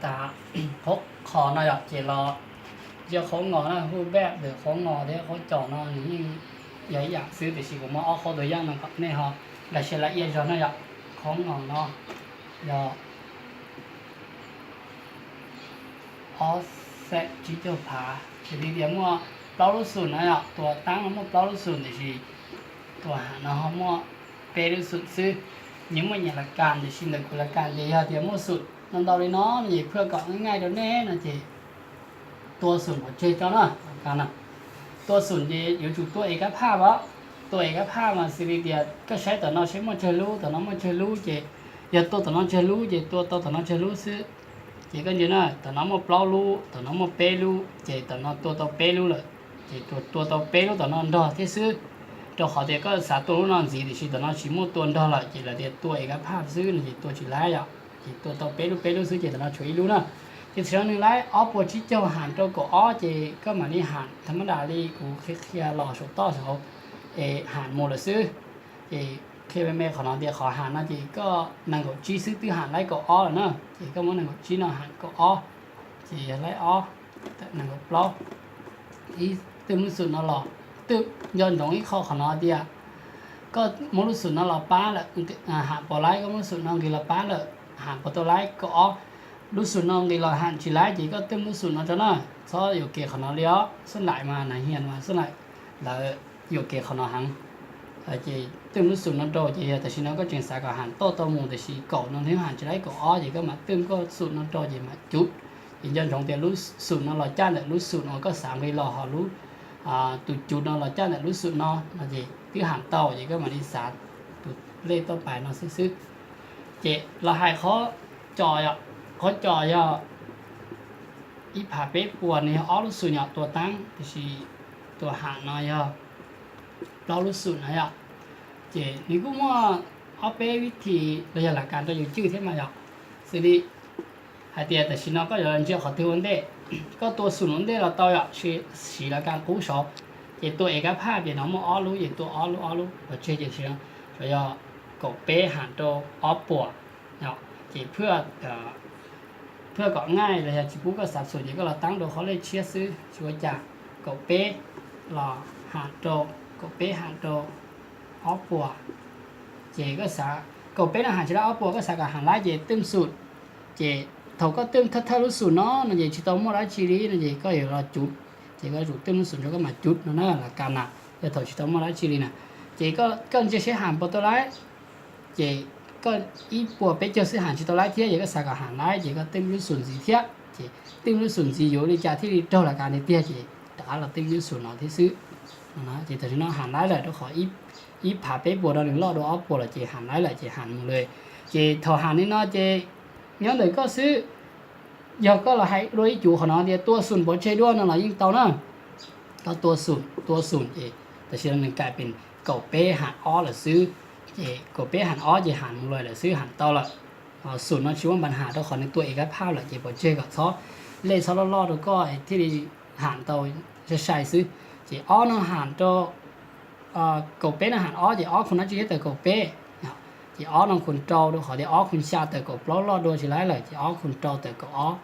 Tas qhov no yom, ces los ntsia qhov ngos na, hu bej ntawm qhov ngos thiab qhov cos no nws yeej yog ib yam xwb, tiam sis kuv muab ob qhov tus yaj no kom nej ho nkag siab la iaj zog na yom. Qhov ngos no yog ob xees tsib caug phav, xws li tias muaj plaub lub xum no yom, tua taab no muaj plaub lub xum, tiam sis tua ham no ho muaj peb lub xum xwb. Nws muaj nyam las kas, tiam sis ntawm kuv las kas ces yog tias muaj xum no ntau li no no ces phwj kom nqaij rau nej no ces tua xum pov tseg tso na. Tua xum ces yuav tsum tua es kab phaj os. Tua es kab phaj mas xws li tias koj saib tom no saib muaj tsawg lub, tom no muaj tsawg lub ces yog tua tom no tsawg lub ces tua tau tom no tsawg lub xwb. Ces koj ntsia na, tom no muaj plaub lub, tom no muaj peb lub, ces tom no tua tau peb lub lawm, ces tua tau peb lub tom no nrog thiab xwb. Rau qhov tias koj xav tua lub no ntxiv tiam sis tom no tsis muaj tua nrog lawm ces lawv tias tua es kab phaj xwb no ces tua tsis laib yom. Ces tua tau peb lub peb lub xwb ces tom no tshuav ib lub na. Ces thaum no nws laib ob puas tsib caug ham rau kaum ob ces koj mam li ham tham ma das li kuv qhia qhia los saum toj saud es ham mus lawm xwb. Ces qhia me me qhov no tias qhov ham no ces koj nees nkaum tsib xwb twb ham laib kaum ob lawm na. Ces koj muab nees nkaum tsib no ham kaum ob, ces yog laib ob, nees nkaum plaub, ib twb muab lub xum no los. Twb nco ntsoov ib qho qhov no tias koj muab lub xum no los pab lawm, ham puas laib, koj muab lub xum no nqis los pab lawm, ham puas tau laib kaum ob. Lub xum no nqis los ham tsis laib ces koj twb muab lub xum no rau na. Txhob yuam kev qhov no li os, xab laim mas nas hias mas xab laim lawv yuam kev qhov no heev. Ces twb muab lub xum no rau ces yog tam sim no koj tseem xav kom ham toj tau mus tiam sis kaum no nws ham tsis laib kaum ob ces koj mam twb muab xum no rau ces mam cuv. Ces nco ntsoov tias lub xum no los caj ntawm lub xum uas koj xav nqis los ho lub tus cuv no los caj ntawm lub xum no no ces twb ham tau ces koj mam li xav tus lej toj pais no xwb xwb. Ces los hais qhov cos, qhov cos yog ib phav peb puas nws yog ob lub xum yom, tua taab, tiam sis tua ham no yog plaub lub xum no yom. Ces nws kuj muaj ob peb vib thi los yog las kas rau yus cwj thiab mas yom. Xws li hais tias tam sim no koj yuav ntsia qhov twg ua ntej, koj tua xum ua ntej los tau yom, siv las kas qub saud. Ces tua es kab phaj ces no muaj ob lub ces tua ob lub ob lub pov tseg ces tam sim no yog kaum peb ham rau ob puas. Ces phwj kom nqaij los yog tsis pub koj xav xum ces koj los taab rau qhov lej tshiab xwb tsis ua cas. Kaum peb los ham rau, kaum peb ham rau ob puas. Ces koj xav kaum peb no ham tsis laib ob puas, koj xav kom ham laib ces twm xum. Ces thaum koj twm thawj thawj lub xum no no ces tsis tau muaj dab tsi li no ces koj yuav los cuv. Ces koj yuav tsum twm lub xum rau koj mam cuv no na, las kas na, yog thaum tsis tau muaj dab tsi li na. Ces koj ntsia seb ham puas tau laib. Ces koj ib puas peb caug xwb ham tsis tau laib thiab, ces koj xav kom ham laib ces koj twm lub xum ntxiv thiab. Ces twm lub xum ntxiv yuav ua li cas thiaj li raug las kas tiag tiag ces rov qab los twm lub xum no thiab xwb. Ces tam sim no ham laib lawm rau qhov ib phav peb puas no nws loj dua ob puas lawm ces ham laib lawm ces ham mus lawm. Ces thaum ham li no ces nyob ntawm koj xwb. Yog koj los hais dua ib cuv qhov no tias tua xum pov tseg dua no los yeej tau na. Koj tua xum, tua xum ces tam sim no nws kais pes kaum peb ham ob lawm xwb. Ces kaum peb ham ob ces ham mus lawm lawm xwb, ham tau lawm. Xum no tsis muaj npa ham rau qhov nws tua es kab phaj lawm ces pov tseg kom txhob, lej txhob loj loj rau koj thiaj li ham tau sai sai xwb. Ces ob no ham rau, kaum peb no ham ob ces ob khu dab tsi thiab tawm kaum peb. Ces ob no khu rau rau qhov tias ob khu xya tawm kaum plaub loj dua tsis laib lawm ces ob khu rau tawm kaum ob.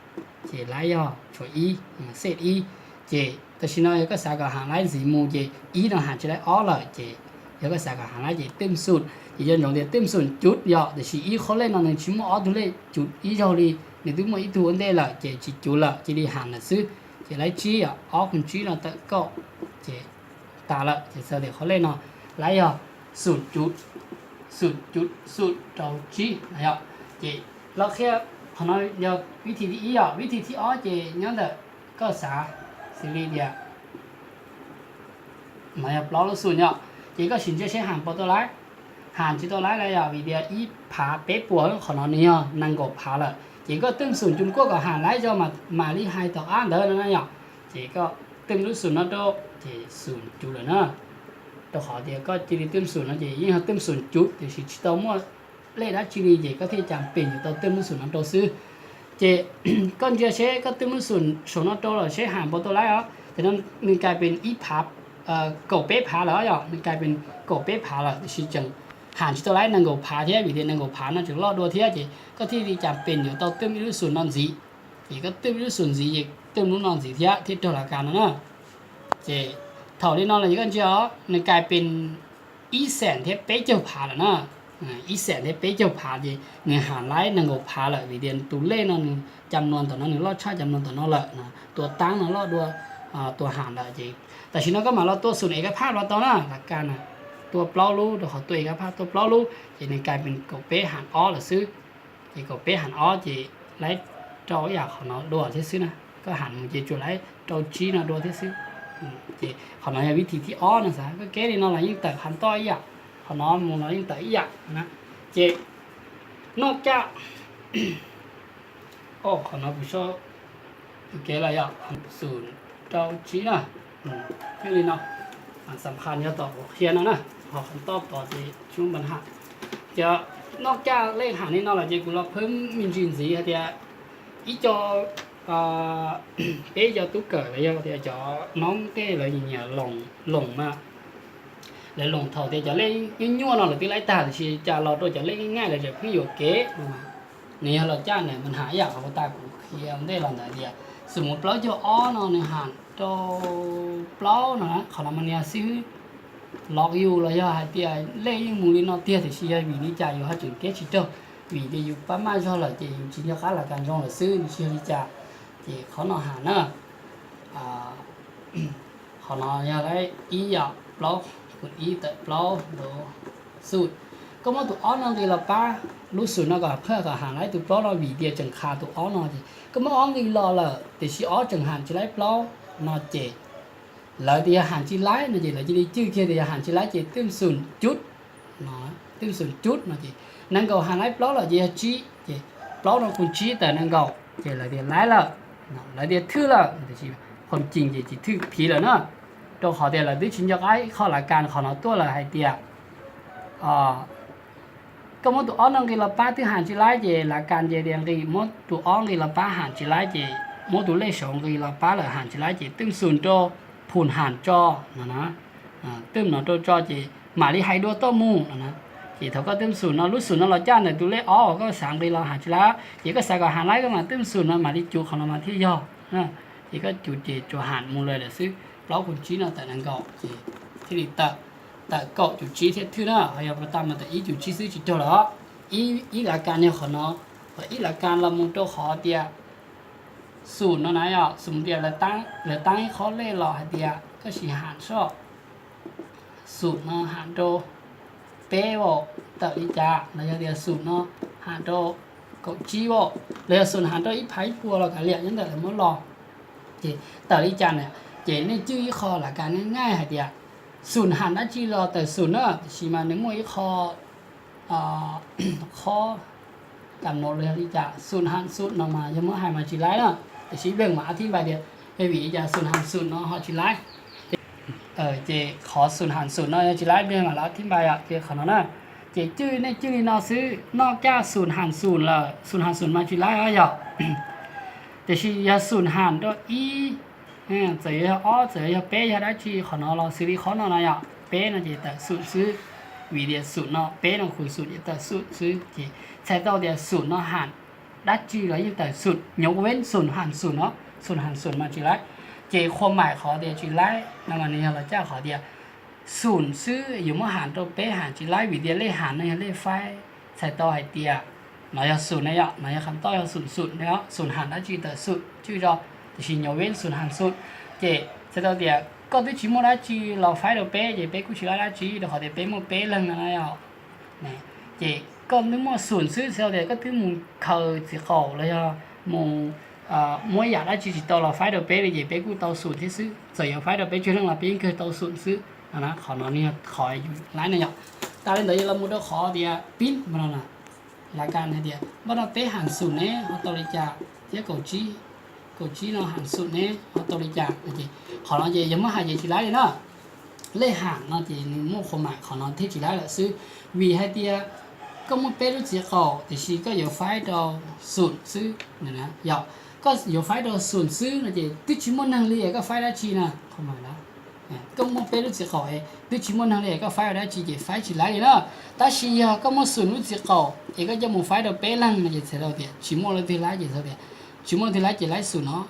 Ces laib yog tshuav ib, xej ib. Ces tam sim no yog koj xav kom ham laib ntxiv mus ces ib no ham tsis laib ob lawm ces yog koj xav kom ham laib ces twm xum. Ces nco ntsoov tias twm xum cuv yom, tiam sis ib qhov lej no nws tsis muaj ob tug lej cuv ib zaug li, nws twb muaj ib tug ua ntej lawm ces tsis cuv lawm, cia li ham lawm xwb. Ces laib tsib yom, ob khu tsib no tawm kaum, ces tas lawm ces txhais tias qhov lej no laib yog xum cuv, xum cuv xum rau tsib no yom. Ces los qhia, qhov no yog vib thi thib ib yom, vib thi thib ob ces nyob ntawm koj xav, xws li tias no yog plaub lub xum yom, ces koj sim ntsia seb ham puas tau laib. Ham tsis tau laib lawm yom, vim tias ib phav peb puas qhov no nws yog nees nkaum phav lawm, ces koj twm xum cus kuaj kom ham laib zog mam li hais tom qab ntawd no na yom. Ces koj twm lub xum no rau, ces xum cuv lawm na. Rau qhov tias koj cia li twm xum no ces yeej yog twm xum cuv tiam sis tsis tau muaj lej dab tsi li ces koj thiaj cas pem yuav tau twm lub xum no rau xwb. Ces koj ntsia seb koj twm lub xum saum no rau lawm seb ham puas tau laib os. Ces no nws kais pes ib phav, kaum peb phav lawm yom, nws kais pes kaum peb phav lawm tiam sis tseem ham tsis tau laib nees nkaum phav thiab, vim tias nees nkaum phav no tseem loj dua thiab ces koj thiaj li cas pem yuav tau twm ib lub xum no ntxiv. Ces koj twb lub xus ntxiv ces twb lub no ntxiv thiab thiaj raug las kas no na. Ces thaum li no los koj ntsia os, nws kais pes ib xees thiab peb caug phav lawm na. Ib xees thiab peb caug phav ces nws ham laib nees nkaum phav lawm vim tias tus lej no nws cam nuas ntawm no nws loj tshaj cam nuas ntawm no lawm, tua taab no loj dua tua ham lawm ces tam sim no koj mam los tua xus es kab phaj los tau na, las kas na. Tua plaub lub rau qhov tua es kab phaj tua plaub lub ces nws kais pes kaum peb ham ob lawm xwb. Ces kaum peb ham ob ces laib rau ib yam qhov no dua thiab xwb na, koj ham mus ces tsuas laib rau tsib no dua thiab xwb. Ces qhov no yog vib thim thib ob no xav, koj keb li no los yeej tawm qhov toj ib yam, qhov no mus los yeej tawm ib yam na. Ces noj caj, qhov no kuv so tus kev los yog xus rau tsib na, thiaj li no. Xam khas yog tom kuv qhia no na, ho qhov toj tod ces tsis muaj npa ham. Ces noj caj lej ham li no lawm ces kuv los phwb me ntsis ntxiv hais tias ib co, peb cov tub kawm los yog tias cov noob tej lawv nyiam nyiam loos mas, lawv loos thaum tias cov lej nyuaj nyuaj no lawv twb laib tag tiam sis cas los rau cov lej nyaij lawv tseem pheej yuam kev no. Nws yog los caj nws npa ham ib yam qhov tas kuv qhia ua ntej los ntawd tias xus mus plaub caug ob no nws ham rau plaub no, qhov no mas nws yog xib hwb lov yus los yog hais tias lej yeej mus li no tiag tiam sis yog vim li cas yus ho tseem keb tsis raug, vim tias yus pab maj zog lawm ces yus tsis nco qab las kas zoo lawm xwb, nws tsis yog li cas. Ces qhov no ham na, qhov no yog ib yam plaub, ib tawm plaub, xus. Koj muab tus ob no nqis los pab lub xus no kom phaj kom ham laib tus plaub no vim tias tseem qhav tus ob no ces koj muab ob nqis los lawm tiam sis ob tseem ham tsis laib plaub no ces lawv tias yog ham tsis laib no ces lawv cia li cwj kiag tias yog ham tsis laib ces twm xus cub, twm xus cub no ces nees nkaum ham laib plaub lawm ces yog tsib ces plaub no kuj tsib tawm nees nkaum ces lawv tias laib lawm, lawv tias thwj lawm tiam sis qhov tseeb ces tsis thwj phiv lawm na, rau qhov tias lawv twb tsis nco qab ib qho las kas qhov no tuaj lawm hais tias koj muab tus ob no nqis los pab twb ham tsis laib ces las kas ces tias nqis muab tus ob nqis los pab ham tsis laib ces muab tus lej saud nqis los pab lawm ham tsis laib ces twm xus rau phum ham tso no na, twm no rau tso ces mam li hais dua toj mus no na. Ces thaum koj twm xus no lub xus no los caj ntawm tus lej ob uas koj xav nqis los ham tsis laib ces koj xav kom ham laib koj mam twm xus no mam li cub qhov no mas thiaj yog. Ces koj cub ces tsuas ham mus lawm lawm xwb, plaub kuj tsib no tawm nees nkaum ces thiaj li tawm, tawm kaum cum tsib thiaj thwj na, ho yog pas tas mas tawm ib cum tsib xwb tsis raug lawm. Ib las kas yog qhov no, ib las kas los mus rau qhov tias xus no na yog xus tias lawv taab ib qho lej los hais tias koj sim ham soj, xus no ham rau peb as, tawm li cas los yog tias xus no ham rau kaum tsib as, los yog xus ham rau ib phav ib puas los kav liam nyob ntawm lawv muab los, ces tawm li cas na, ces nej cwj ib qho las kas nyaj nyaj hais tias xus ham dab tsi los tawm xus na, tiam sis mas nws muaj ib qho qhov kam no los yog li cas xus ham xus no mas yog muab hais mas tsis laib na, tiam sis veej mas a thib npai tias yog vim li cas xus ham xus no ho tsis laib. Ces qhov xus ham xus no yog tsis laib, veej mas lawv a thib npai os, ces qhov no na, ces cwj nej cwj li no xwb, noj caj xus ham xus lawm, xus ham xus mas tsis laib os yog. Tiam sis yog xus ham rau ib, txawm yuav yog ob txawm yuav yog peb yog dab tsi qhov no los xws li qhov no na yog peb no ces tawm xus xwb, vim tias xus no peb no khu xus ces tawm xus xwb, ces txhais tau tias xus no ham dab tsi los yeej tawm xus, nyob veb xus ham xus no, xus ham xus mas tsis laib. Ces qhua maim qhov tias tsis laib no mas nws yog los caj qhov tias xus xwb yuav muab ham rau peb ham tsis laib vim tias lej ham no yog lej faib, txhais tau hais tias no yog xus na yom, no yog qhov toj yog xus xus na, xus ham dab tsi tawm xus cwj zog, tiam sis nyob veb xus ham xus, ces txhais tau tias koj twb tsis muaj dab tsi los faib rau peb ces peb kuj tsis laib dab tsi rau qhov tias peb muaj peb leeg no na yom. Ces koj twb muaj xus xwb txhais tau tias koj twb mus khaws txiv qaum los yog mus muab yam dab tsi tsis tau los faib rau peb li ces peb kuj tau xus thiab xwb, txawm yuav faib rau peb tsawg leej los peb yeej kawg tau xus xwb. Qhov no yog qhov yus laib na yom. Tas li ntawd yog los mus rau qhov tias pib npaj no, las kas hais tias npaj no peb ham xus ne ho tau li cas, thiab kaum tsib, kaum tsib no ham xus ne ho tau li cas no ces qhov no ces yog muab hais ces tsis laib li na. Lej ham no ces nws muaj qhua maim qhov no thiaj tsis laib lawm xwb, vim hais tias koj muaj peb lub txiv qaum tiam sis koj yuav faib rau xus xwb, yog koj yuav faib rau xus xwb no ces twb tsis muaj neeg li es koj faib dab tsi na, qhua maim na. Koj muaj peb lub txiv qaum es twb tsis muaj neeg li es koj faib ua dab tsi ces faib tsis laib li na. Tab sis yog koj muaj xus lub txiv qaum es koj coj mus faib rau peb leeg no ces txhais tau tias tsis muaj leej twg laib ces txhais tias tsis muaj leej twg laib ces laib xum no.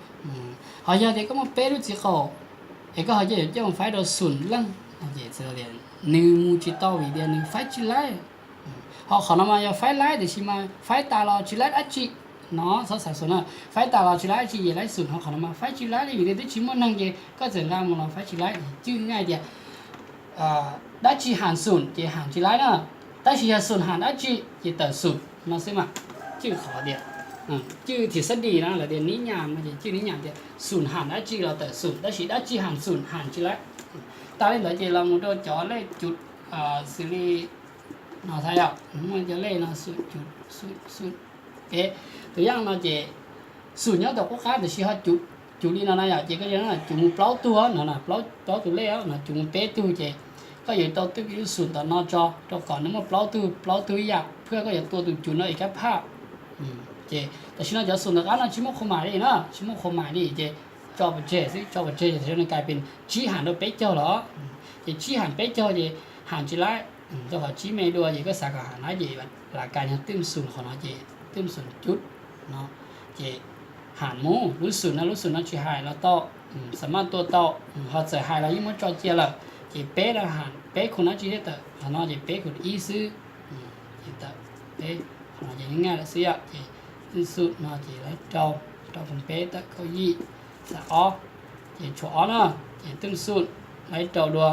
Ho yog tias koj muaj peb lub txiv qaum es koj ho coj yuav coj mus faib rau xum leej no ces txhais tau tias nws mus tsis tau vim tias nws faib tsis laib. Ho qhov no mas yog faib laib tiam sis mas faib tas los tsis laib dab tsi no, txhob xav xum na, faib tas los tsis laib dab tsi ces laib xum. Ho qhov no mas faib tsis laib li vim tias twb tsis muaj neeg ces koj txawm nqa mus los faib tsis laib. Cwj nyob hais tias dab tsi ham xum ces ham tsis laib na, tab sis yog xum ham dab tsi ces tawm xum no xwb mas. Cwj qhov tias, cwj thim xab dis no lawv tias nib nyam no ces cwj nib nyam tias xum ham dab tsi los tawm xum, tab sis dab tsi ham xum ham tsis laib. Tas li ntawd ces los mus rau cov lej cuv xws li no thiab yom, muaj cov lej no xum, xum, xum, tus yam no ces xum nyob tom qub qab tiam sis ho cuv li no na yom, ces koj yog cuv mus plaub tug no, plaub tus lej no cuv mus peb tug ces koj yuav tau twb lub xum tom no tso rau kom nws muaj plaub tug, plaub tug ib yam, thiab koj yuav tua tus cuv no ib kab phaj. Ces tam sim no cov xum tom qab no tsis muaj qhua mais li na, tsis muaj qhua mais li ces tso pov tseg xwb, tso pov tseg ces tam sim no nws kais pes tsib ham rau peb caug los, ces tsib ham peb caug ces ham tsis laib, rau qhov tsib me dua ces koj xav kom ham laib ces lam kais yog twm xum qhov no ces twm xum cuv no, ces ham mus lub xum no, lub xum no tsis hais los tau, xam maj tua tau, ho txawm hais los yeej muab tso cia lawm. Ces peb no ham peb khu dab tsi thiab tawm, qhov no ces peb khu ib xwb, ces tawm peb, qhov no ces yeej nyaj lawm xwb yom. Ces twm xum no ces laib rau, rau khoom peb tawm kaum yim, txam ob, ces tshuav ob na, ces twm xum laib rau dua,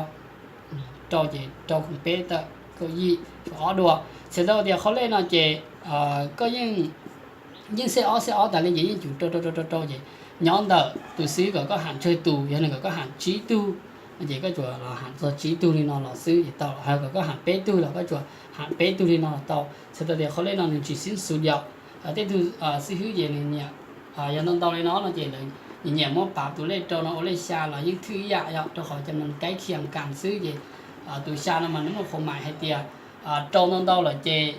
rau ces rau khoom peb tawm kaum yim tshuav ob dua. Txhais tau tias qhov lej no ces koj yeej, yeej xej ob xej ob tas li ces yeej cuv rau rau rau rau rau ces nyob ntawm tus xib hwb kom koj ham tsawg tus, yog nws kom koj ham tsib tug no ces koj tsuas los ham txog tsib tug li no los xwb ces tau, ho kom koj ham peb tug los koj tsuas ham peb tug li no los tau. Txhais tau tias qhov lej no nws tsis xib xus yom. Tej tug xib hwb ces nws nyiam, yog ntau ntau li no no ces lawv nyiam nyiam muab pav tus lej rau no ua lej xya los yeej thwj ib yam yom, rau qhov cov no kaib khiam kas xwb ces tus xya no mas nws muaj qhua mais hais tias rau ntau ntau lawm ces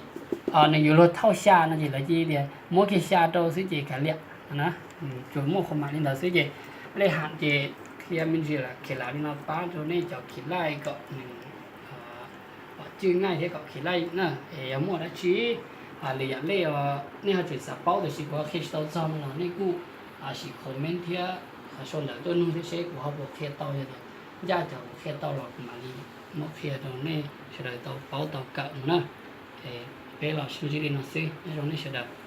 nws yuav luag thauj xya no ces lawv cia tias muab kiag xya rau xwb ces kav liam na. Tsuas muaj qhua mais li ntawd xwb ces lej ham ces qhia me ntsis lam khiav lam li no pab rau nej cov khiav laij kom nws pom cwj nqaij thiab kom khiav laij na. Es yog muaj dab tsi lwm yam lej os nej ho tseem xav paub tiam sis kuv ho qhia tsis tau txog no los nej kuj sim comment thiab sau ntawv tuaj nug thiab seb kuv ho puas qhia tau, yog tias ncaj cov kuv qhia tau los kuv mam li muab qhia rau nej sawv daws tau paub tau kawm mus na. Es peb los sib ntsib li no xwb, nyob zoo nej sawv daws.